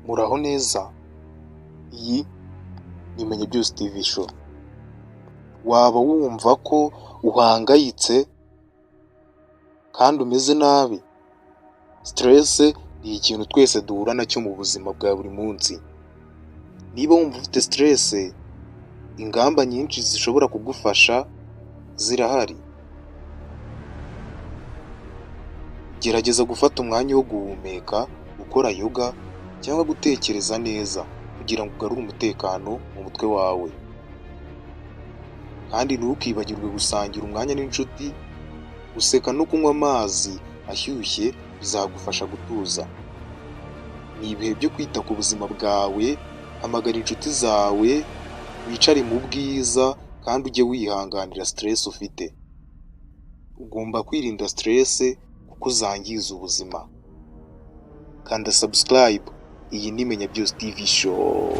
Muraho neza, iyi ni Menya Byose TV show. Waba wumva ko uhangayitse kandi umeze nabi? Stress ni ikintu twese duhura nacyo mu buzima bwa buri munsi. Niba wumva ufite stress, ingamba nyinshi zishobora kugufasha zirahari. Gerageza gufata umwanya wo guhumeka, gukora yoga cyangwa gutekereza neza kugira ngo ugarure umutekano mu mutwe wawe. Kandi ntukibagirwe gusangira umwanya n'inshuti, guseka no kunywa amazi ashyushye bizagufasha gutuza. Ni ibihe byo kwita ku buzima bwawe, hamagara inshuti zawe, wicare mu bwiza kandi ujye wihanganira stress ufite. Ugomba kwirinda stress kuko zangiza ubuzima. Kanda subscribe, iyi ni Menya Byose TV show.